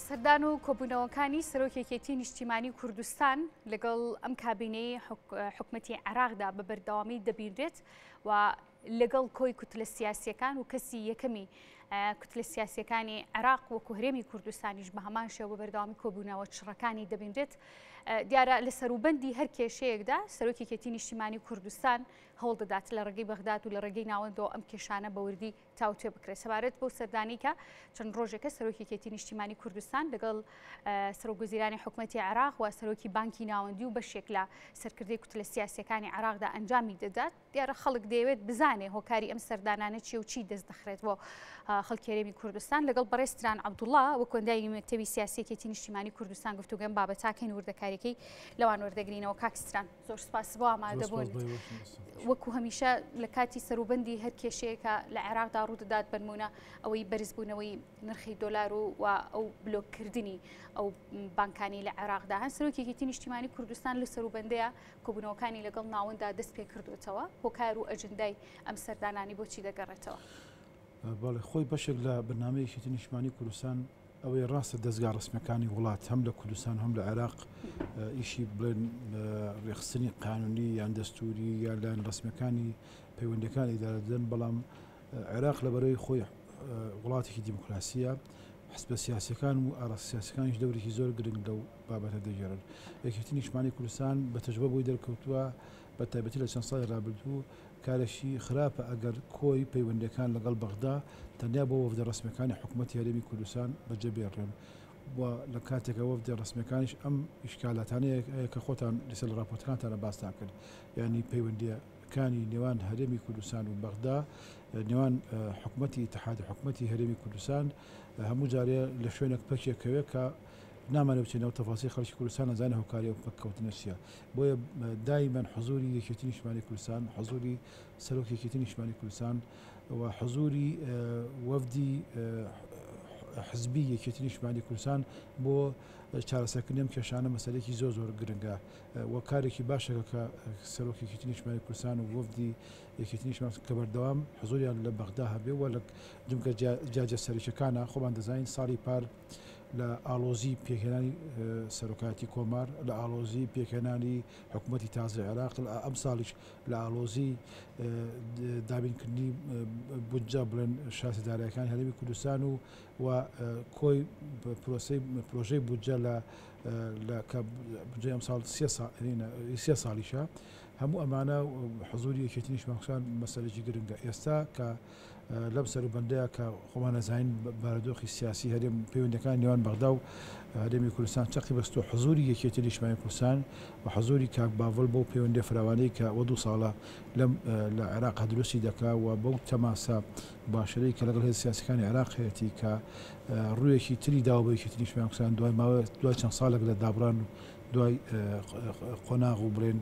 سەردان و کۆبوونەوەکانی سەرۆکی یەکێتی نیشتیمانی کوردستان لەگەڵ ئەم کابینەی حکومەتی عێراقدا بە بەردەوامی دەبینرێت و لەگەڵ کۆی کوتلە سیاسیەکان و کەسی یەکەمی کوتلە سیاسیەکانی عێراق وەکو هەرێمی کوردستانیش بە هەمان شێوە بە بەردەوامی کۆبوونەوە چڕەکانی دەبینرێت. دیارە لە سەروبەندی هەر کێشەیەکدا سەرۆکی یەکێتی نیشتیمانی کوردستان هەوڵ دەدات لە ڕێگەی بەغداد و لە ڕێگەی ناوەندەوە ئەم کێشانە بە وردی تاوتوێ بکرێت. سەبارەت بەو سەردانەی کە چەند ڕۆژێکە سەرۆکی یەکێتی نیشتیمانی کوردستان لەگەڵ سەرۆکوەزیرانی حکومەتی عێراق و سەرۆکی بانکی ناوەندی و بەشێک لە سەرکردەی کوتلە سیاسیەکانی عێراقدا ئەنجامی دەدات، دیارە خەڵک دەیەوێت بزانێ هۆکاری ئەم سەردانانە چیە و چی دەست دەخرێت بۆ خەڵکی هەرێمی کوردستان. لەگەڵ بەڕێز ستران عەبدوڵڵا وەکو ئەندامی مەکتەبی سیاسی یەکێتی نیشتیمانی کوردستان گفتوگۆی ئەم بابەتاکەین، وردەکاریەکەی لەوان وەردەگرینەوە. کاک ستران زۆر سپاس بۆ ئامادەبوونت. وەکو هەمیشە لە کاتی سەروبەندی هەر کێشەیەکە لە عێراقدا ڕوودەدات، بەنمونە ئەوەی بەرزبوونەوەی نرخی دۆلار و و ئەو بلۆککردنی ئەو بانکانی لە عێراقدا هەن، سەرۆکی یەکێتی نیشتیمانی کوردستان لە سەروبەندەیە کۆبوونەوەکانی لەگەڵ ناوەندا دەست پێ کردووەتەوە، هۆکار و ئەجندای ئەم سەردانانی بۆچی دەگەڕێتەوە؟ بەڵێ، خۆی بەشێک لە بەرنامەی یەکێتی نیشتمانی کوردستان ئەوەی ڕاستە دەزگا ڕەسمیەکانی وڵات هەم لە کوردستان هەم لە عێراق ئیشی بڵێن ڕێکخستنی قانونی یان دەستوری یان لایەن ڕەسمیەکانی پەیوەندەکان ئیدارە دەدەن، بەڵام عێراق لەبەرەوەی خۆی وڵاتێکی دیموکراسیە، حزبە سیاسیەکان و ئاراستە سیاسیەکانیش دەورێکی زۆر گرنگ لەو بابەتە دەگێڕن. یەکێتی نیشتمانی کوردستان بە تەجروبە بۆی دەرکەوتووە، بە تایبەتی لە چەند ساڵی ڕابردوو، کارێکی خراپە ئەگەر کۆی پەیوەندییەکان لەگەڵ بەغدا تەنیا بۆ وەفدە ڕەسمییەکانی حکوومەتی هەرێمی کوردستان بەجێ بێڵرێن و لە کاتێکا وەفدە ڕەسمییەکانیش ئەم ئیشکالاتانەیە کە خۆتان لەسەر لە ڕاپۆرتەکانتانە باستان کرد یانی پەیوەندییەکانی نێوان هەرێمی کوردستان و بەغدا نێوان حکوومەتی ئیتحاد و حکوومەتی هەرێمی کوردستان هەموو جارێ لە شوێنێک پەکێک کەوێ کە نامانەوێ بچینە ناو تەفاسیل خەڵکی کوردستان ئەزانێ هۆکاری ئەو پەککەوتنە چییە بۆیە دایمەن حزوری یەکێتی نیشتمانی کوردستان حزوری سەرۆکی یەکێتی نیشتمانی کوردستان و حزوری وەفدی حزبی یەکێتی نیشتمانی کوردستان بۆ چارەسەرکردنی ئەم کێشانە مەسەلەیەکی زۆر زۆر گرنگە و کارێکی باشەکە کە سەرۆکی یەکێتی نیشتمانی کوردستان و وەفدی یەکێتی نیشتمان کە بەردەوام حزوریان لە بەغدا هەبێ و لە جمگە جیاجیا سەرەکیەکانە خۆمان دەزانین ساڵی پار لە ئاڵۆزی پێکهێنانی سەرۆکایەتی کۆمار، لە ئاڵۆزی پێکهێنانی حکوومەتی تازەی عێراق، لە ئەمساڵیش لە ئاڵۆزی دابینکردنی بودجە بڵێن شایستە دارایەکانی هەرێمی کوردستان و و کۆی پرۆسەی پرۆژەی بودجە لە لە کە بودجەی ئەمساڵ سێ ساڵیشە هەموو ئەمانە حزوری یەکێتی نیشتمانی کوردستان مەسەلەیەکی گرنگە ئێستا کە لەم سەروبەندەیا کە خۆمان ئەزانین بارودۆخی سیاسی هەرێم پەیوەندیەکانی نێوان بەغدا و هەرێمی کوردستان چەقی بەستووە حزوری یەکێتی نیشتمانی کوردستان و حزوری کاک باڤڵ بەو پەیوەندیە فراوانەی کە ئەوە دوو ساڵە لەم لە عێراق دروستی دەکا و بەو تەماسە باشەرەی کە لەگەڵ هێزە سیاسیەکانی عێراق هەیەتی کە ڕوویەکی تری داوە بە یەکێتی نیشتمانی کوردستان دوای ماوە دوای چەند ساڵێک لە دابڕان و دوای قۆناغ و بڵێن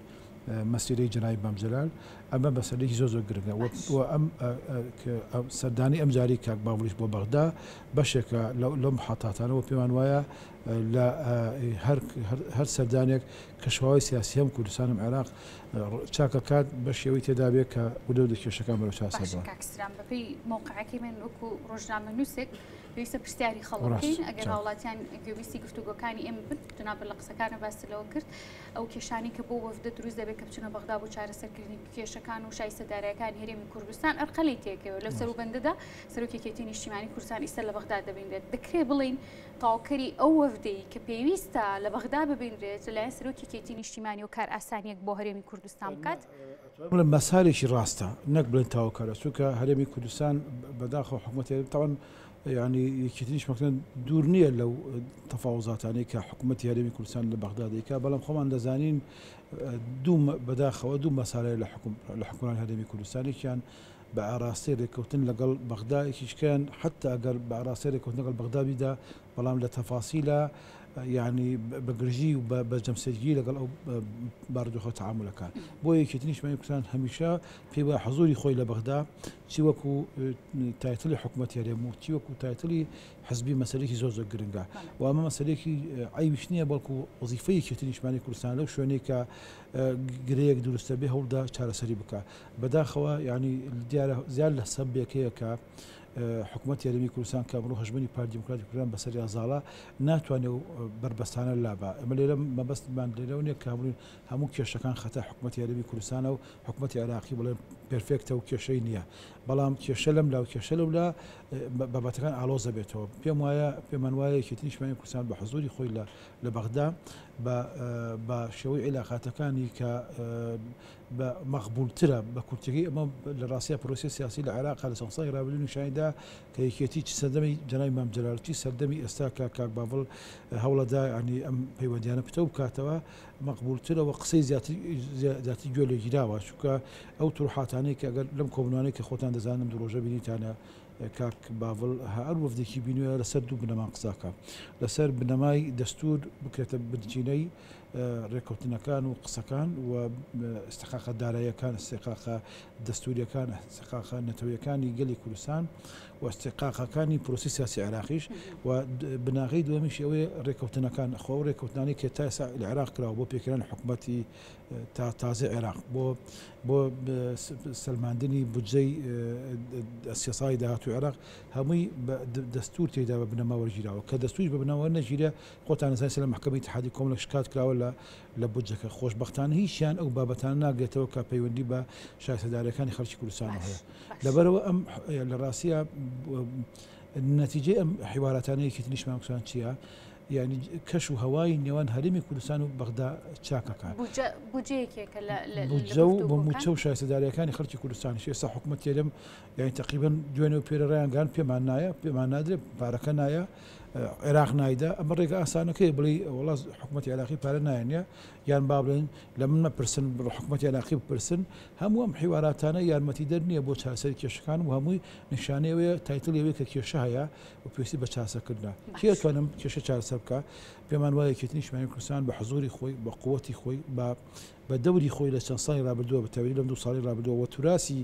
مەسیرەی جەنابی مام جەلال ئەمە مەسەلەیەکی زۆر زۆر گرنگە و ئەم سەردانی ئەم جارەی کاک باڤڵیش بۆ بەغدا بەشێکە لەو محەتاتانەوە پێمان وایە لە هەر سەردانێک کەشوهەوای سیاسی هەم کوردستان هەم عێراق چاکەکات بە شێوەی تێدا بێ کە وردە وردە کێشەکان بەرەو چارەسەر باشە بڕۆن. کاک ستران بەپێی مەوقعەکەی من وەکو ڕۆژنامەنووسێک پێویستە پرسیاری خەڵک بکەین ئەگەر هاوڵاتیان گوێبیستی گفتوگۆکانی ئێمە بن جەنابت لە قسەکانە باست لەوە کرد ئەو کێشانەی کە بۆ وەفدە دروست دەبێت کە بچنە بەغدا بۆ چارەسەرکردنی کێشەکان و شایستە دارایەکانی هەرێمی کوردستان ئەرقەلەی تێکەوێت. لەو سەروبەندەدا سەرۆکی یەکێتی نیشتیمانی کوردستان ئیستا لە بەغدا دەبینرێت. دەکرێت بڵێین تەواوکەری ئەو وەفدەی کە پێویستە لە بەغدا ببینرێت لەلایەن سەرۆکی یەکێتی نیشتیمانیەوە کارئاسانییەک بۆ هەرێمی کوردستان بکات؟ ئەتوانم بڵێم مەسارێکی ڕاستە نەک بڵێن تەواوکەرە، چونکە هەرێمی کوردستان بەداخەوە حکومەتی هەرێم تاوان یانی یەکێتی نیشتمانکردن دوور نییە لەو تەفاوزاتانەی کە حکوومەتی هەرێمی کوردستان لە بەغدا دەیکا، بەڵام خۆمان دەزانین دوو بەداخەوە دوو مەسارەیە لە حکوم لە حکومڕانی هەرێمی کوردستان، یەکیان بە ئاراستەی رێککەوتن لەگەڵ بەغدا، یەکیشکەیان حەتتا ئەگەر بە ئاراستەی رێککەوتن لەگەڵ بەغدا بیدا بەڵام لە تەفاسیلا یانی بە گرژی و بە جەمسەرگیری لەگەڵ ئەو بارودۆخە تەعامول ئەکات. بۆیە یەکێتی نیشتمانی کوردستان هەمیشە پێی وایە حزوری خۆی لە بەغدا چی وەکو title ی حکومەتی هەرێم و چی وەکو title ی حزبی مەسەلەیەکی زۆر زۆر گرنگە و ئەمە مەسەلەیەکی عەیبیش نییە بەڵکو وەزیفەی یەکێتی نیشتمانی کوردستان لەو شوێنەی کە گرێیەک دروستە بێ هەوڵدا چارەسەری بکا. بەداخەوە یانی دیارە زیاد لە سەبێک هەیە کە حکومەتی هەرێمی کوردستان کە ئەمڕۆ هەژموونی پارتی دیموکراتی کوردستان بەسەریا زاڵە ناتوانێ و بەربەستانە لابا. ئێمە لێرە مەبەستمان لێرەوە نییە کە بڵێین هەموو کێشەکان خەتای حکومەتی هەرێمی کوردستانە و حکومەتی عێراقی بڵێن پێرفێکتە و کێشەی نییە. بەڵام کێشە لەم لا و کێشە لەو لا بابەتەکان ئاڵۆز دەبێتەوە. پێم وایە پێمان وایە یەکێتی نیشتمانی کوردستان بە حزوری خۆی لە لە بەغدا بە بە شێوەی عیلاقاتەکانی کە بە مەقبوولترە. بە کورتیەکەی ئەمە لە ڕاستیا پرۆسەی سیاسی لە عێراقا لە چەند ساڵی ڕابردوو نیشانی دا کە یەکێتی چ سەردەمی جەنابی مام جەلال و چی سەردەمی ئێستا کە کاک باڤڵ هەوڵەدا یانی ئەم پەیوەندیانە پتەو بکاتەوە مەقبوولترە و قسەی زیاتر زیاتر گوێ لێگیراوە چونکە ئەو تروحاتانەی کە ئەگەر لەم کۆبوونانەی کە خۆتان دەزانن ئەم دوو ڕۆژە بینیتانە کاک باڤڵ هەر وەفدێکی بینیوە لەسەر دوو بنەما قساکە لەسەر بنەمای دەستور بکرێتە بنچینەی ڕێککەوتنەکان و قسەکان و ئیستحقاقە داراییەکان، ئیستحقاقە دەستوورییەکان، ئیستحقاقە نەتەوەیەکانی گەلی کوردستان و ئیستحقاقەکانی پرۆسەی سیاسی عێراقیش و بناغەی دووەمیش ئەوەیە ڕێککەوتنەکان، خۆ ئەو ڕێککەوتنانەی کە تا ئێستا لە عێراق کراوە بۆ پێکهێنانی حکوومەتی تازەی عێراق بۆ بۆ سەلماندنی بودجەی سێ ساڵی داهاتووی عێراق هەمووی بە دەستوور تێیدا بە بنەما وەرگیراوە کە دەستووریش بە بنەما وەرنەگیرێ خۆتان ئەزانن سەر لە مەحکەمەی ئیتحادی کۆمەڵێک شکات کراوە لە لە بودجەکە خۆشبەختانە هیچیان ئەو بابەتانە ناگرێتەوە کە پەیوەندی بە شایستەداریەکانی خەڵکی کوردستانەوە هەیە لەبەرەوە ئەم لە ڕاستیە نەتیجەی ئەم حیواراتانە یەکێتی نیشتمان کوردستان چییە؟ یعنی کەش و هەوای نێوان هەرێمی کوردستان و بەغدا چاکەکە بودجەیەکێکە لە بودجە و بۆ موچە و شایستەداریەکانی خەڵکی کوردستانیش ئێستا حکوومەت هەرێم یعنی تقریبا دوێنێ و پێرە ڕایانگان پێمان نایە پێمان نادرێت پارەکە نایە عێراق نایدا، ئەمە ڕێگە ئاسانەکەیە بڵێی وەڵا حکومەتی عێراقی پارە نایەنێ یان با بڵێن لە من مەپرسن بڕۆ حکومەتی عێراقی بپرسن، هەموو ئەم حیواراتانە یارمەتیدەر نییە بۆ چارەسەری کێشەکان و هەمووی نیشانەی ئەوەیە title ی ئەوەیە کە کێشە هەیە و پێویستی بە چارەسەرکردنە. کێ ئەتوانێ ئەم کێشە چارەسەر بکا؟ پێمان وایە یەکێتی نیشتمانی کوردستان بە حزوری خۆی، بە قوەتی خۆی، بە بە دەوری خۆی لە چەند ساڵی ڕابردووە بە تایبەتی لەم دوو ساڵەی ڕابردووە و توراسی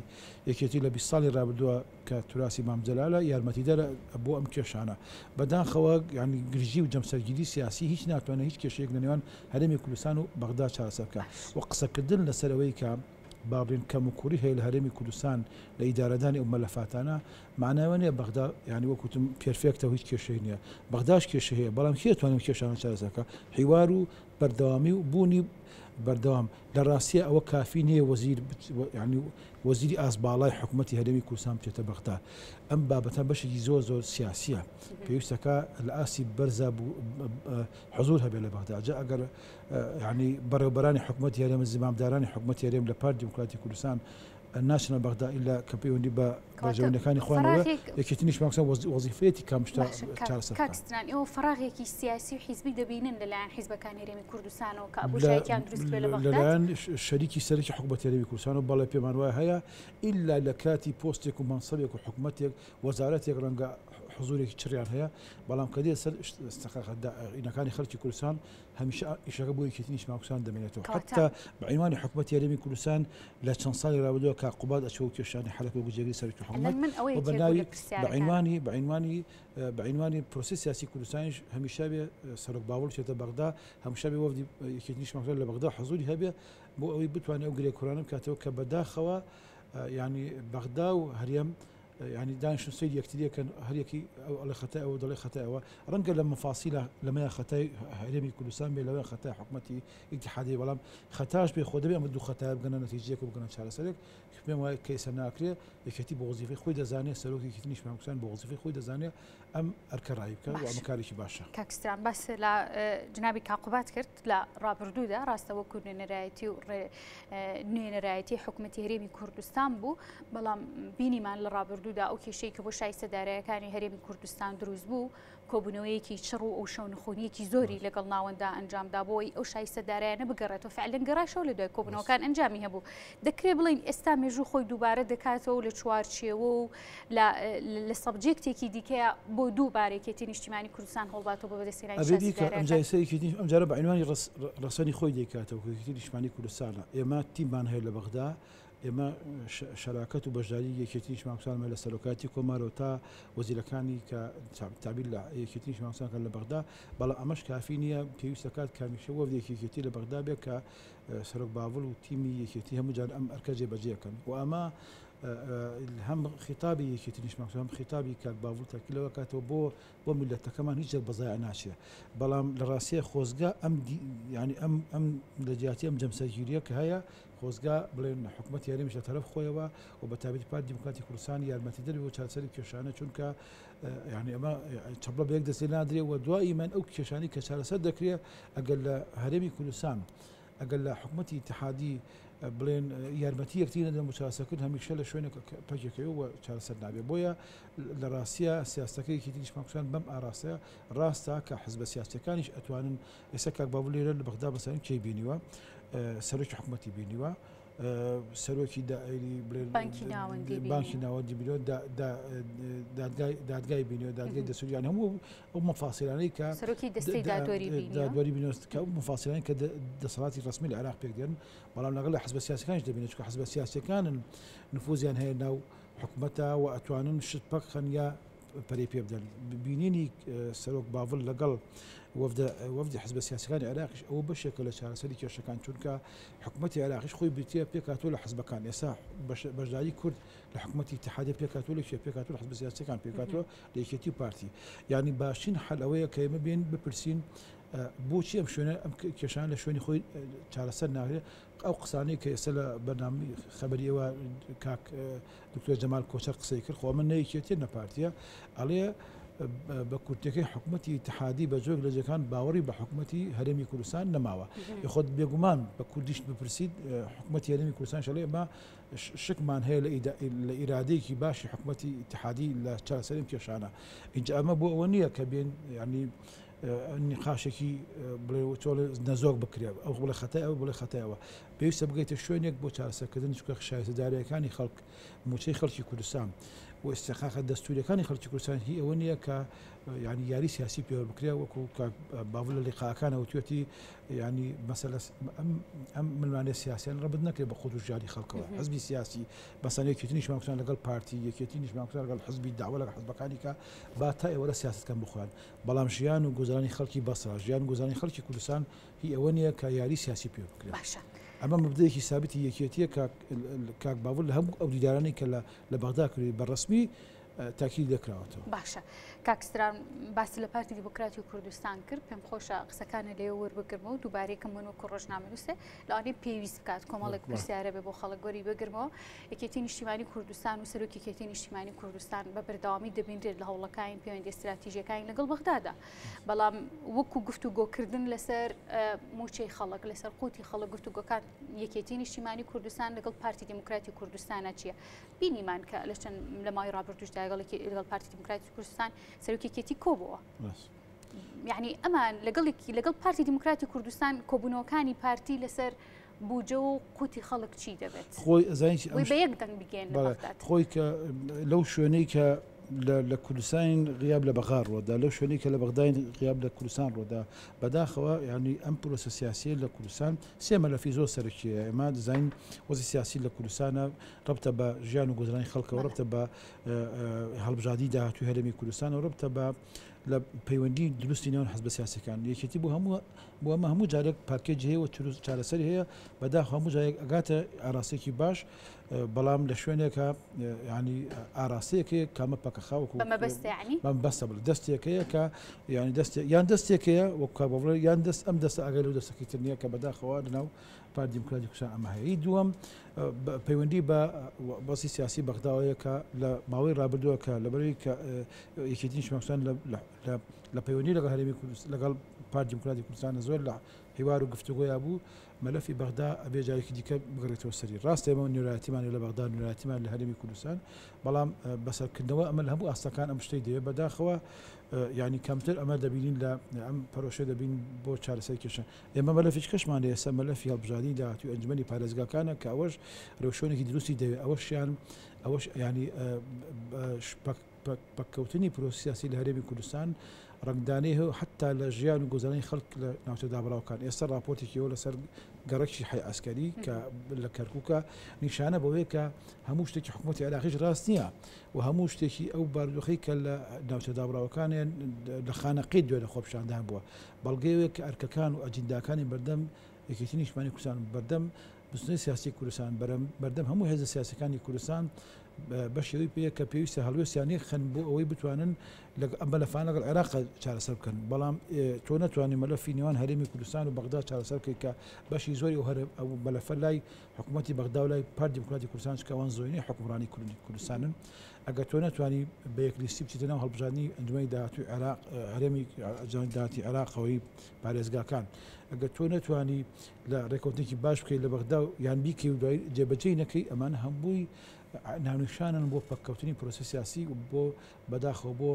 یەکێتی لە 20 ساڵی ڕابردووە کە توراسی مام جەلالە یارمەتیدەرە بۆ ئەم کێشانە. بەداخەوە یانی گرژی و جەمسەرگیری سیاسی هیچ ناتوانێت هیچ کێشەیەک لە نێوان هەرێمی کوردستان و بەغدا چارەسەر بکات و قسەکردن لەسەر ئەوەی کە با بڵێین کەموکوڕی هەیە لە هەرێمی کوردستان لە ئیدارەدانی ئەو مەلەفاتانە مانای ئەوە نییە بەغدا یانی وەک وتم perfect ە و هیچ کێشەی نییە. بەغداش کێشەی هەیە بەڵام کێ توانێت ئەم کێشانە چارەسەر بکات؟ حیوار و بەردەوامی و بوونی بەردەوام. لە ڕاستیا ئەوە کافی نییە وەزیر یانی وەزیری ئاست باڵای حکومەتی هەرێمی کوردستان بچێتە بەغدا. ئەم بابەتە بەشێکی زۆر زۆر سیاسییە. پێویستەکە لە ئاستی بەرزا حزوور هەبێت لە بەغدا. جا ئەگەر یانی بەڕێوەبەرانی حکومەتی هەرێم، زمامدارانی حکومەتی هەرێم لە پارتی دیموکراتی کوردستان ناچنە بەغدا ئیلا کە پەیوەندی بە بەرژەوەندیەکانی خۆیانەوە یەکێتی نیشتمان کوردستان وەزیفەیەتی کام شتە چارەسەر بکات. کاک ستران ئێوە فەراغێکی سیاسی و حیزبی دەبینن لەلایەن حیزبەکانی هەرێمی کوردستانەوە کە بۆشایەکیان دروست بێ لە بەغداد؟ لەلایەن شەریکی سەرەکی حکومەتی هەرێمی کوردستانەوە بەڵێ پێمان وایە هەیە ئیلا لە کاتی پۆستێک و مەنسەبێک و حکومەتێک وەزارەتێک ڕەنگە حزوورێکی چڕیان هەیە بەڵام کە دێت سەر ئینەکانی خەڵکی کوردستان هەمیشە ئیشەکە بۆ یەکێتی نیشتمان کوردستان دەمێنێتەوە حتا بە عینوانی حکومەتی هەرێمی کوردستان لە چەند ساڵی رابردووە کاک قوباد ئەچوە و کێشانی حەلەک وەکو جێگری سەرۆکی حکومەت و بە ناوی بە عینوانی بە عینوانی بە عینوانی پرۆسەی سیاسی کوردستانیش هەمیشە بێ سەرۆک باوەڵ بچێتە بەغدا هەمیشە بێ وەفدی یەکێتی نیشتمان کوردستان لە بەغدا حزوری هەبێ بۆ ئەوەی بتوانێت ئەو گرێ کورانە بکاتەوە کە بەداخەوە یعنی بەغدا و هەرێم یانی دانیشن سەیری یەکتری ئەکەن هەریەکی ئەو ئەڵێ خەتای ئەوە دەڵێ خەتای ئەوە ڕەنگە لە مەفاسیلە لەمەیان خەتای هەرێمی کوردستان بێ لەوەیان خەتای حکومەتی ئیتیحادی بەڵام خەتاش بێ خۆ دەبێ ئەمە دوو خەتایە بگەنە نەتیجەیەک و بگەنە چارەسەرێک پێم وایە کەیسە ناکرێ یەکێتی بۆ وەزیفەی خۆی دەزانێ سەرۆکی یەکێتی نیشتمانی کوردستان بۆ وەزیفەی خۆی دەزانێ ئەم ئەرکە ڕایی بکە و ئەمە کارێکی باشە. کاک ستران باس لە جنابی کاک قوباد کرد لە ڕابردوودا ڕاستە وەکو نوێنەرایەتی و نوێنەرایەتی حکوومەتی هەرێمی کوردستان بوو بەڵام بینیمان لە ڕابردوودا ئەو کێشەی کە بۆ شایستە دارایەکانی هەرێمی کوردستان دروست بوو کۆبوونەوەیەکی چڕ و ئەو شەونخونیەکی زۆری لەگەڵ ناوەندا ئەنجامدا بۆی ئەو شایستە دارایانە بگەڕێتەوە فعلەن گەڕایشەوە لە دوای کۆبوونەوەکان ئەنجامی هەبوو دەکرێت بڵین ئێستا مێژوو خۆی دووبارە دەکاتەوە لە چوارچێوە و لە subject ێکی دیکەیە بۆ دووبارە یەکێتی نیشتیمانی کوردستان هەوڵباتەوە بۆ بەدەستهێنانی ئەبێ بیکا ئەمجا شایستەدارەکان. ئێستا یەکێتی ئەمجارە بە عینوانی ڕەس ڕەسەنی خۆی دەیکاتەوە کە یەکێتی نیشتمانی کوردستانە ئێمە تیممان هەیە لە بەغدا ئێمە شەراکەت و بەشداری یەکێتی نیشتمانی کوردستانمان هەیە لە سەرۆکایەتی کۆمارەوە تا وەزیرەکانی کە تابیر لە یەکێتی نیشتمانی کوردستان کە لە بەغدا بەڵام ئەمەش کافی نییە پێویست دەکات کە هەمیشە وەفدێکی یەکێتی لە بەغدا بێت کە سەرۆک باڤڵ و تیمی یەکێتی هەموو جار ئەم ئەرکە جێبەجێ بکەن و ئەمە هەم خیتابی یەکێتی نیشتمان هەم خیتابی کاک باڤڵ تاکی لەوە کاتەوە بۆ بۆ میللەتەکەمان هیچ جار بەزایع ناچێ بەڵام لە ڕاستیە خۆزگە ئەم یعنی ئەم ئەم لە جیاتی ئەم جەمسەرگیریە کە هەیە خۆزگا بڵێن حکوومەتی هەرێمیش لە تەرەف خۆیەوە و بە تایبەتی پارتی دیموکراتی کوردستان یارمەتیدەر بۆ چارەسەری کێشانە چونکە یعنی ئەمە چەپڵە بە یەک دەستێ نادرێ و دوایی من ئەو کێشانی کە چارەسەر دەکرێ ئەگەر لە هەرێمی کوردستان ئەگەر لە حکومەتی ئیتحادی بڵێن یارمەتی یەکتری نەدەن بۆ چارەسەرکردن هەمیشە لە شوێنێک پەکێکەوە و چارەسەر نابێت بۆیە لە ڕاستیە سیاستەکە یەکێتی نیشتمان کوردستان بەم ئاراستەیە ڕاستە کە حزبە سیاسیەکانیش ئەتوانن ئێستا کاک بابو لێرە لە بەغدا بەسەرن کێی بینیوە سەرۆکی حکومەتی بینیوە سەرۆکی دائری بڵێن بانکی ناوەندی بانکی ناوەندی بینیوە دادگای دادگای بینیوە دادگای دەستوریان هەموو ئەو مەفاسیلانەی کە سەرۆکی دەستەی دادوەری بینیوە دادوەری بینیوە کە ئەو مەفاسیلانەی کە دەسەڵاتی ڕەسمی لە عێراق پێک دێن بەڵام لەگەڵ لە حزبە سیاسەکانیش دەبینێت چونکە حزبە سیاسەکانن نفوزیان هەیە ناو حکومەتە و ئەتوانن شت پەکخەن یا پەرەی پێ بدەن بینینی سەرۆک باڤڵ لەگەڵ وەفدی حزبە سیاسەکانی عێراقیش ئەوە بەشێکە لە چارەسەری کێشەکان چونکە حکومەتی عێراقیش خۆی بریتیە پێکهاتووە لە حزبەکان ئێستا بەشداری کورد لە حکومەتی ئیتحادیە پێکهاتووە لە کێ پێکهاتووە لە حزبە سیاسیەکان پێکهاتووە لە یەکێتی و پارتی یعنی باشترین حەل ئەوەیە کە ئێمە بێن بپرسین بۆچی ئەم شوێنە ئەم کێشان لە شوێنی خۆی چارەسەر ناکرێت ئەو قسانەی کە ئێستا لە بەرنامەی خەبەری ئێوە کاک دکتۆر جەمال کۆچەر قسەی کرد خۆ من نە یەکێتیە نە پارتیە ئەڵێ بە کورتەکەی حکوومەتی ئیتحادی بە جۆرێک لە جێکان باوەڕی بە حکوومەتی هەرێمی کوردستان نەماوە خۆت بێگومان بە کوردیش بپرسیت حکوومەتی هەرێمی کوردستان شەڵێ ئەمە شکمان هەیە لە ئیرادەیەکی باشی حکومەتی ئیتحادی لە چارەسەری ئەم کێشانە. ئینجا ئەمە بۆ ئەوە نییە کە بێن یانی نیقاشێکی بڵێ چۆڵێ نەزۆک بکرێ ئەو بڵێ خەتای ئەو بڵێ خەتای ئەوە. پێویستە بگەیتە شوێنێک بۆ چارەسەرکردن چونکە شایستە دارایەکانی خەڵک مووچەی خەڵکی کوردستان و ئیستحقاقە دەستووریەکانی خەڵکی کوردستان هی ئەوە نییە کە یعنی یاری سیاسی پێوە بکرێ وەکو کاک باڤڵ لە لیقاکانە وتوێتی یعنی مەسەلە ئەم ئەم ململانێ سیاسیان ڕەبت نەکرێت بە خۆت و ژیانی خەڵکەوە حزبی سیاسی بەسەن یەکێتی نیشمان کوردستان لەگەڵ پارتی یەکێتی نیشمان کوردستان لەگەڵ حزبی داوا لەگەڵ حزبەکانی کە با تا ئێوەرە سیاست کەم بخۆیان بەڵام ژیان و گوزەرانی خەڵکی بەسرا ژیان و گوزەرانی خەڵکی کوردستان هی ئەوە نییە کە یاری سیاسی پێ بکرێت باشە ئەمە مبدەیەکی سابتی یەکێتیە کاک کاک باڤڵ لە هەموو ئەو دیدارانەی کە لە لە بەغدا کردی بە ڕەسمی تاکیدی لێکراوەتەوە. باشە کاک ستران باست لە پارتی دیموکراتی کوردستان کرد پێم خۆشە قسەکانە لێ وەربگرمەوە دووبارەی کەم من وەکو ڕۆژنامەنووسێ لەوانەیە پێویست بکات کۆمەڵێک پرسیارە بێ بۆ خەڵک وەری بگرمەوە یەکێتی نیشتیمانی کوردستان و سەرۆکی یەکێتی نیشتیمانی کوردستان بە بەردەوامی دەبینرێت لە هەوڵەکانی پەیوەندی استراتیژیەکانی لەگەڵ بەغدادا بەڵام وەکو گفتوگۆکردن لەسەر موچەی خەڵک لەسەر قوتی خەڵک گفتوگۆکان یەکێتی نیشتیمانی کوردستان لەگەڵ پارتی دیموکراتی کوردستانە چییە بینیمان کە لە چەند لە ماوەی ڕابردووشدا لەگەڵ لەگەڵ پارتی دیموکراتی کوردستان سەرۆکی یەکێتی کۆبووە. یعنی ئەمان لەگەڵ لەگەڵ پارتی دیموکراتی کوردستان کۆبوونەوەکانی پارتی لەسەر بودجە و قوتی خەڵک چی دەبێت؟ خۆی ئەزانی چی بە یەک دەنگ بگەین لە بەغداد. خۆی کە لەو شوێنەی کە لە کوردستان غیاب لە بەغا ڕۆدا لەو شوێنەی کە لە بەغداین غیاب لە کوردستان ڕۆدا بەداخەوە یعنی ئەم پرۆسە سیاسیە لە کوردستان سێ مەلەفی زۆر سەرەکیە ئێمە دەزانین وەزی سیاسی لە کوردستانە ڕەبتە بە ژیان و گوزەرانی خەڵکەوە، ڕەبتە بە هەڵبژاردنی داهاتووی هەرێمی کوردستانەوە، ڕەبتە بە لە پەیوەندی دروستی نێوان حزبە سیاسیەکان. یەکێتی بۆ هەموو بۆ ئەمە هەموو جارێک پاکێجی هەیە و چارەسەری هەیە، بەداخەوە هەموو جارێک ئەگاتە ئاراستەیەکی باش، بەڵام لە شوێنێکە یانی ئاراستەیەک هەیە کامە پەکەخا وەکو بە مەبەستە یانی؟ بە مەبەستە بڵێ دەستێک هەیە کە یانی دەستێک یان دەستێک هەیە وەکو کاک بابڵێ یان دەست ئەم دەستە ئاگای لەو دەستەکەی تر نییە کە بەداخەوە لەناو پارتی دیموکراتی کوردستان ئەمە هەیە. ی دووەم پەیوەندی بە وەزعی سیاسی بەغداوەیە کە لە ماوەی ڕابردووە کە لەبەرەی کە یەکێتی نیشتمانی کوردستان لە پەیوەندی لەگەڵ هەرێمی کوردستان لەگەڵ پارتی دیموکراتی کوردستان زۆر لە حیوار و گفتوگۆیا بوو مەلەفی بەغدا ئەبێ جارێکی دیکە بگەڕێتەوە سەری. ڕاستە ئێمە نوێنەرایەتیمان لە بەغدا نوێنەرایەتیمان لە هەرێمی کوردستان بەڵام بەسەرکردنەوە ئەمە لە هەموو ئاستەکان ئەم شتەی دەوێت بەداخەوە یعنی کەمتر ئەمە دەبینین لە ئەم پەرۆشە دەبین بۆ چارەسەری کێشە ئێمە مەلەفی کەشمان هەیە ئێستا مەلەفی هەڵبژاردنی داهاتووی ئەنجومەنی پارێزگاکانە کە ئەوەش رێوشوێنێکی دروستی دەوێت ئەوەشیان ئەوەش یانی پەککەوتنی پرۆسی سیاسی لە هەرێمی کوردستان ڕەنگدانەی هەیە حتا لە ژیان و گوزەرانی خەڵک لە ناوچە دابڕاوەکان ئێستا ڕاپۆرتێکی ئەوە لەسەر گەڕەکی حەی عەسکەری کە لە کەرکووکە نیشانە بەوەیە کە هەموو شتێکی حکوومەتی عێراقیش ڕاست نییە و هەموو شتێکی ئەو بارودۆخەی کە لە ناوچە دابڕاوەکان لە خانەقین دوێنێ خۆپیشاندان بووە بەڵگەیەوەیە کە ئەرکەکان و ئەجینداکانی بەردەم یەکێتی نیشتمانی کوردستان بەردەم بزوتنەوەی سیاسی کوردستان بەردەم هەموو هێزە سیاسەکانی کوردستان بە شێوەی پێیە کە پێویستە هەڵوێستیان یەکخەن بۆ ئەوەی بتوانن ئەم مەلەفانە لەگەڵ عێراق چارەسەر بکەن، بەڵام تۆ نەتوانی مەلەفی نێوان هەرێمی کوردستان و بەغدا چارەسەر بکەیت کە بەشی زۆری ئەو مەلەفە لای حکوومەتی بەغدا و لای پارتی دیموکراتی کوردستان چونکە ئەوان زۆرینەی حوکمڕانی کوردستانن. ئەگەر تۆ نەتوانی بە یەک لیستی بچیتە ناو هەڵبژاردنی ئەنجومەنی داهاتووی عێراق هەرێمی ئەنجومەنی داهاتی عێراقەوەی پارێزگاکان، ئەگەر تۆ نەتوانی لە ڕێککەوتنێکی باش بکەیت لە بەغدا و یان بیکەی و دوای جێبەجێی نەکەی، ئەمانە هەمووی ناونیشانن بۆ پەککەوتنی پرۆسەی سیاسی و بۆ بەداخەوە بۆ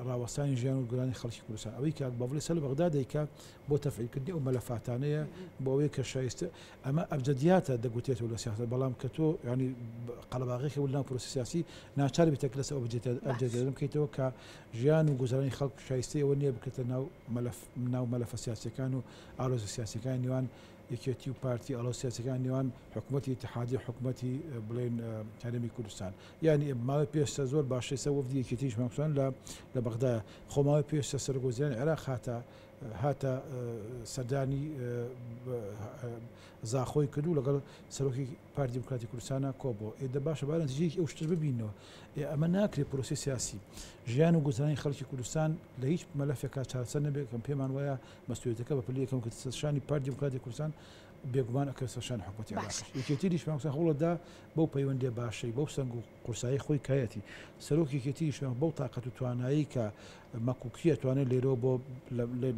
ڕاوەستانی ژیان و گۆرانی خەڵکی کوردستان. ئەوەی کاک بافڵی سەر لە بەغدا دەیکا بۆ تەفعیلکردنی ئەو مەلەفاتانەیە بۆ ئەوەی کە شایستە ئەمە ئەبجەدیاتە دەگوترێتەوە لە سیاسەت، بەڵام کە تۆ یانی قەڵەباغێکی هەبوو لەناو پرۆسەی سیاسی ناچار بیت کە لەسەر ئەو ئەبجەدیاتە بکەیتەوە کە ژیان و گوزەرانی خەڵک شایستەی ئەوە نییە بکرێتە ناو مەلەف ناو مەلەفە سیاسیەکان و ئالۆزە سیاسیەکانی نێوان یەکێتی و پارتی، ئاڵۆزە سیاسیەکانی نێوان حکوومەتی ئیتحادی و حکوومەتی بڵێن هەرێمی کوردستان. یانی ماوەی پێشتە زۆر باشە ئێستا وەفدی یەکێتیش مامۆستایان لە لە بەغدایە. خۆ ماوەی پێشتە سەرۆک وەزیرانی عێراق هاتە هاتە سەردانی زاخۆی کرد و لەگەڵ سەرۆکی پارتی دیموکراتی کوردستانە کۆبووە. ئێ دە باشە با نەتیجەیەکی ئەو شتەش ببینەوە. ئێ ئەمە ناکرێت پرۆسەی سیاسی ژیان و گوزەرانی خەڵکی کوردستان لە هیچ مەلەفێکا چارەسەر نەبێت کە پێمان وایە مەسئولیەتەکە بە پلەی یەکەم کە سەر شانی پارتی دیموکراتی کوردستان بێگومان ئەکەوێت سەر شانی حکوومەتی عێراقیش. یەکێتی نیشتمانی کوردستان هەوڵەدا بەو پەیوەندیە باشەی بەو سەنگ و قورسایی خۆی کایەتی سەرۆکی یەکێتی نیشتمانی بەو تاقەت و توانایی کە مەکوکیە توانێت لێرەوە بۆ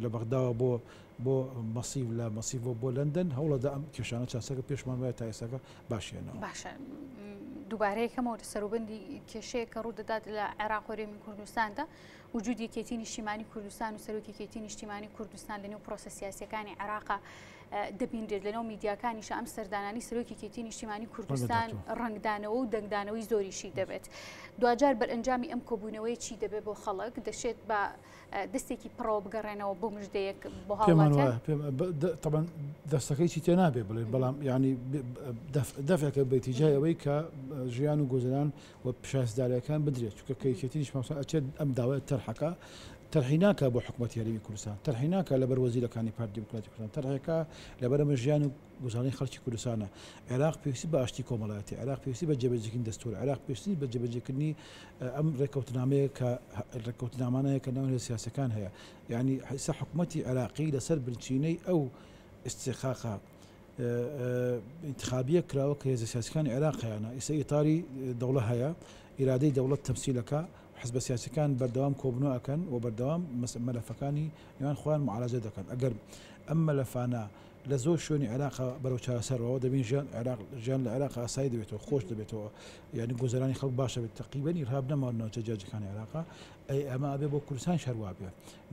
لە بەغداوە بۆ بۆ مەسیف لە مەسیفەوە بۆ لەندەن هەوڵەدا ئەم کێشانە چارەسەر کە پێشمان وایە تا ئێستاکە باشیانەوە. باشە دووبارە یەکەمەوە لە سەروبەندی کێشەیە کە ڕوودەدات لە عێراق و هەرێمی کوردستاندا وجودی یەکێتی نیشتیمانی کوردستان و سەرۆکی یەکێتی نیشتیمانی کوردستان لەنێو پرۆسە سیاسیەکانی عێراقا دەبینرێت لەناو میدیاکانیشە ئەم سەردانانی سەرۆکی یەکێتی نیشتیمانی کوردستان ڕەنگدانەوە و دەنگدانەوەی زۆریشی دەبێت. دواجار بەرئەنجامی ئەم کۆبوونەوەی چی دەبێت بۆ خەڵک دەشێت بە دەستێکی پڕەوە بگەڕێنەوە بۆ مژدەیەک بۆ هاوڵاتیان؟ تەبعەن دەستەکەی چی تێ نابێ بڵێن بەڵام یعنی دەفعێکە بە ئیتیجای ئەوەی کە ژیان و گوزەران و شایستەداریەکان بدرێت چونکە کە یەکێتی نیشتمانی ئەچێت ئەم داوایە تەرحەکە تەرحی ناکا بۆ حکوومەتی هەرێمی کوردستان تەرحی ناکا لەبەر وەزیرەکانی پارتی دیموکراتی کوردستان تەرحەکە لەبەر ئەمە ژیان و گوزەرانی خەڵکی کوردستانە عێراق پێویستی بە ئاشتی کۆمەڵایەتی عێراق پێویستی بە جێبەجێکردنی دەستور عێراق پێویستی بە جێبەجێکردنی ئەم ڕێککەوتنامەیە کە ڕێککەوتنامانەیە کە ناو هێزە سیاسەکان هەیە یعنی ئێستا حکوومەتی عێراقی لەسەر بنچینەی ئەو استحقاقە ئینتخابیە کراوە کە هێزە سیاسەکانی عێراق هەیانە ئیستا ئیتاری دەوڵە هەیە ئیرادەی دەوڵەت تەمسیلەکە حزبە سیاسەکان بەردەوام کۆبنەوە ئەکەن و بەردەوام مەلەفەکانی نێوان خۆیان معالەجە دەکەن ئەگەر ئەم مەلەفانە لە زۆر شوێنی عێراق بەرەو چارەسەر ڕەوە دەبین ژیان عێراق ژیان لە عێراق ئاسایی دەبێتەوە خۆش دەبێتەوە یعنی گوزەرانی خەڵک باشە بێت تەقریبەن ئیرهاب نەماوە ناوچە جیاجیەکانی عێراق ئەی ئەمە ئەبێ بۆ کوردستان هەروا بێ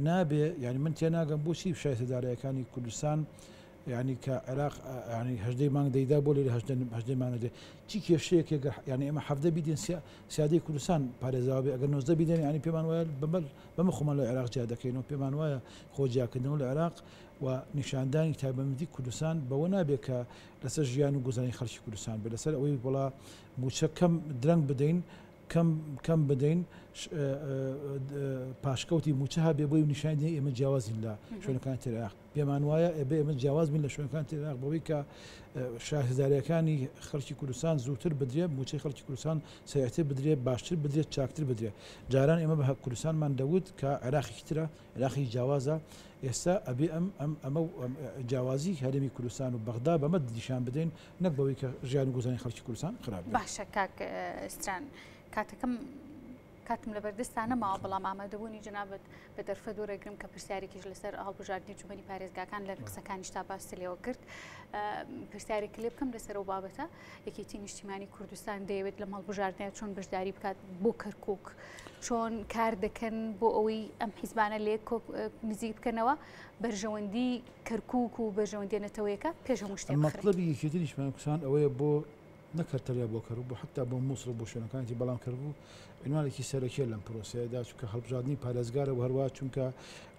نابێ یعنی من تێناگەم بۆچی شایستە دارایەکانی کوردستان یعنی کە عێراق یعنی هەژدەی مانگ دەیدا بۆ لێرە هەژدەی مانگ نەدرێ چی کێشەیەکێک یعنی ئێمە حەڤدە بیدین سیادەی کوردستان پارێزراوە بێ ئەگەر 19 بیدەن یعنی پێمان وایە بەمە بەمە خۆمان لە عێراق جیا دەکەینەوە پێمان وایە خۆ جیاکردنەوە لە عێراق و نیشاندانی تایبەتمەندی کوردستان بەوە نابێ کە لەسەر ژیان و گوزەرانی خەڵکی کوردستان بێ لەسەر ئەوەی وڵا مووچە کەم درەنگ بدەین کەم کەم بدەین پاشکەوتی مووچە هەبێ بۆی نیشان دەین ئێمە جیاوازین لە شوێنەکانی تر عێراق پێمان وایە ئێبێ ئێمە جیاواز بین لە شوێنەکانی تر عێراق بەوەی کە شایستەداریەکانی خەڵکی کوردستان زووتر بدرێ مووچەی خەڵکی کوردستان سەریعتر بدرێ باشتر بدرێت چاکتر بدرێ جاران ئێمە بە کوردستانمان دەوت کە عێراقێکی ترە عێراقی جیاوازە ئێستا ئەبێ ئەم ئەم ئەمە جیاوازی هەرێمی کوردستان و بەغدا بەمە نیشان بدەین نەک بەوەی کە ژیان و گوزەرانی خەڵکی کوردستان خراپ بێت. باشە کاک ستران کاتەکەم کاتم لەبەردەستا نەماوە بەڵام ئامادەبوونی جەنابت بە دەرفەت وەرەگرم کە پرسیارێکیش لەسەر هەڵبژاردنی ئەنجومەنی پارێزگاکان لە قسەکانیشتا باست لێوە کرد پرسیارێک لێ بکەم لەسەر ئەو بابەتە یەکێتی نیشتیمانی کوردستان دەیەوێت لەم هەڵبژاردنە چۆن بەشداری بکات بۆ کەرکک چۆن کار دەکەن بۆ ئەوەی ئەم حیزبانە لێک نزیک بکەنەوە بەرژەوەندی کەرکک و بەرژەوەندیە نەتەوەیەکە پێش هەموو شتێک بخرێت. مەتڵەبی یەکێتی نیشتمانی کوردستان ئەوەیە بۆ نەک هەر تەنیا بۆ کەرکوک بۆ حەتا بۆ موسڵ و بۆ شوێنەکانی تر بەڵام کەرکوک عینوانێکی سەرەکیە لەم پرۆسەیەدا چونکە هەڵبژاردنی پارێزگارە و هەروە چونکە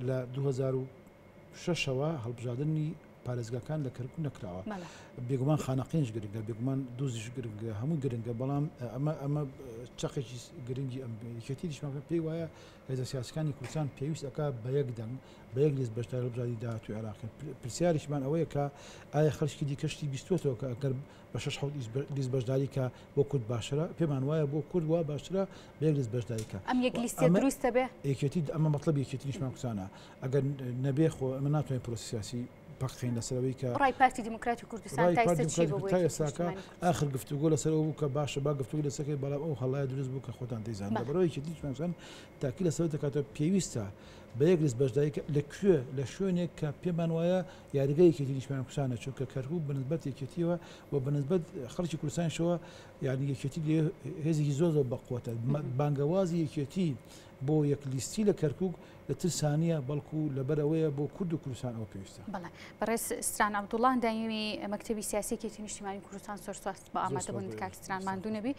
لە 2006 ەوە هەڵبژاردنی پارێزگاکان لە کەرکوک نەکراوە. بێگومان خانەقینش گرنگە، بێگومان دوزیش گرنگە، هەموو گرنگە، بەڵام ئەمە ئەمە چەقێکی گرنگی ئەم یەکێتی نیشتمانی پێی وایە هێزە سیاسەکانی کوردستان پێویست ئەکا بە یەک دەنگ بە یەک لیست بەشداری هەڵبژاردنی داهاتووی عێراق کەن. پرسیارێکمان ئەوەیە کە ئایا خەڵکی دیکە شتی بیستووەتەوە کە ئەگەر بە شەش حەوت لیست بەشداری کە بۆ کورد باشترە؟ پێمان وایە بۆ کورد وا باشترە بە یەک لیست بەشداری کە. ئەم یەک لیستە دروست دەبێ؟ یەکێتی ئەمە مەتڵەبی یەکێتی نیشتمانی کوردستانە. ئەگەر نەبێ خۆ ئێمە ناتوانین پرۆسەی سیاسی پەکخەین لەسەر ئەوەی کە ڕای پارتی دیموکراتی کوردستان ڕای تا پارتی ئێستا چی دیموکراتی بوو بۆ تا یەکێتی ئێستاکە نیشتمانی کوردستان؟ ئاخر گفتوگۆ لەسەر ئەوە بوو کە باشە با گفتوگۆ لەسەر کەین بەڵام ئەو هەڵەیە دروست بوو کە خۆتان دەیزانن بەڵێ. لەبەرئەوە یەکێتی نیشتمانی کوردستان تاکید لەسەر ئەوە دەکاتەوە پێویستە بە یەک لیست بەشداری کە لە کوێ لە شوێنێک کە پێمان وایە یاریگای یەکێتی نیشتمانی کوردستانە چونکە کەرکوک بە نسبەت یەکێتیەوە و بە نسبەت خەڵکی کوردستانیشەوە یعنی یەکێتی لێ هێزێکی زۆر زۆر بەقوەتە بانگەوازی یەکێتی بۆ یەک لیستی لە کەرکوک لە ترسا نییە بەڵکو لەبەر ئەوەیە بۆ کورد و کوردستان ئەوە پێویستە. بەڵێ بەڕێز ستران عەبدوڵڵا ئەندامی مەکتەبی سیاسی یەکێتی نیشتیمانی کوردستان زۆر سوپاس بۆ زۆر ئامادەبوونت سوپاس بۆ کاک ئێوەش. ستران ماندوو نەبی.